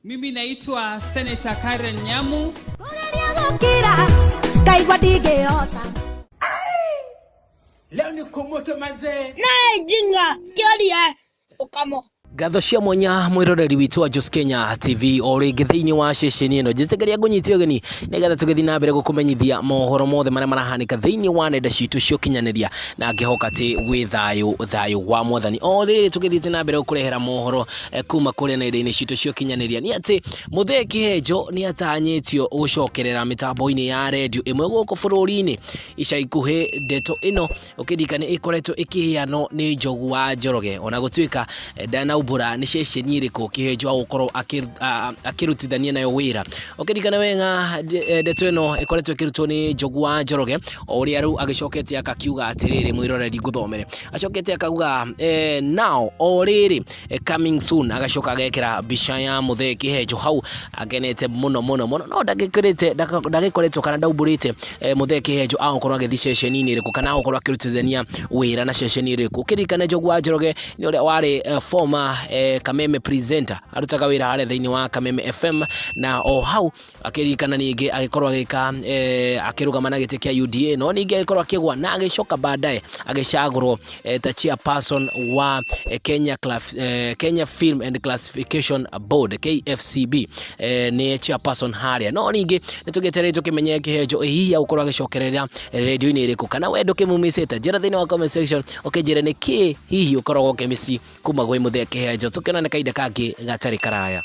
Mimi naitwa Senator Karen Nyamu. Kũgeria gũkira ngaigua ndingĩhota. Leo ni kumoto manzee. Naye jinga kĩoria ũkamo. Ngatho cia mwanya mwĩroreri witũ wa Jos Kenya TV o rĩngĩ thĩinĩ wa ceceni ĩno njĩtĩkĩria ngũnyite ũgeni nĩgetha tũgĩthiĩ na mbere gũkũmenyithia mohoro mothe marĩa marahanĩka thĩinĩ wa nenda citũ cia ũkinyanĩria na ngĩhoka atĩ wĩ thayũ thayũ wa mwathani. O rĩrĩ tũgĩthiĩte na mbere gũkũrehera mohoro kuma kũrĩa nenda-inĩ citũ cia ũkinyanĩria nĩ atĩ Mũthee Kĩhenjo nĩ atanyĩtio gũcokerera mĩtambo-inĩ ya redio ĩmwe gũkũ bũrũri-inĩ ica ikuhĩ. Ndeto ĩno ũkĩririkana ĩkoretwo ĩkĩheanwo nĩ Njogu wa Njoroge ona gũtuĩka ndanaumbũra nĩ ceceni ĩrĩkũ Kĩhenjo agũkorwo akĩrutithania nayo wĩra. Ũkĩririkana wega ndeto ĩno ĩkoretwo ĩkĩrutwo nĩ Njogu wa Njoroge o ũrĩa rĩu agĩcokete akakiuga atĩrĩrĩ, mwĩroreri ngũthomere, acokete akauga now o rĩrĩ coming soon, agacoka agekĩra mbica ya Mũthee Kĩhenjo hau akenete mũno mũno mũno, no ndagĩkĩrĩte ndagĩkoretwo kana ndaumbũrĩte Mũthee Kĩhenjo agũkorwo agĩthiĩ ceceni-inĩ ĩrĩkũ kana agũkorwo akĩrutithania wĩra na ceceni ĩrĩkũ. Ũkĩririkana Njogu wa Njoroge nĩ ũrĩa warĩ former Kameme presenter, arutaga wĩra harĩa thĩinĩ wa Kameme FM, na o hau akĩririkana ningĩ agĩkorwo agĩka akĩrũgama na gĩtĩ kĩa UDA, no ningĩ agĩkorwo akĩgwa na agĩcoka baadaye agĩcagũrwo ta chairperson wa Kenya Film and Classification Board KFCB, nĩ chairperson harĩa. No ningĩ nĩ tũgĩetereire tũkĩmenye Kĩhenjo ĩ hihi agũkorwo agĩcokerera rĩndiũ-inĩ ĩrĩkũ, kana we ndũkĩmumicĩte. Njĩra thĩinĩ wa comment section ũkĩnjĩre nĩ kĩ hihi ũkoragwo ũkĩmici kuma gwĩ Mũthee Kĩhenjo. Tũkĩonane kahinda kangĩ gatarĩ karaya.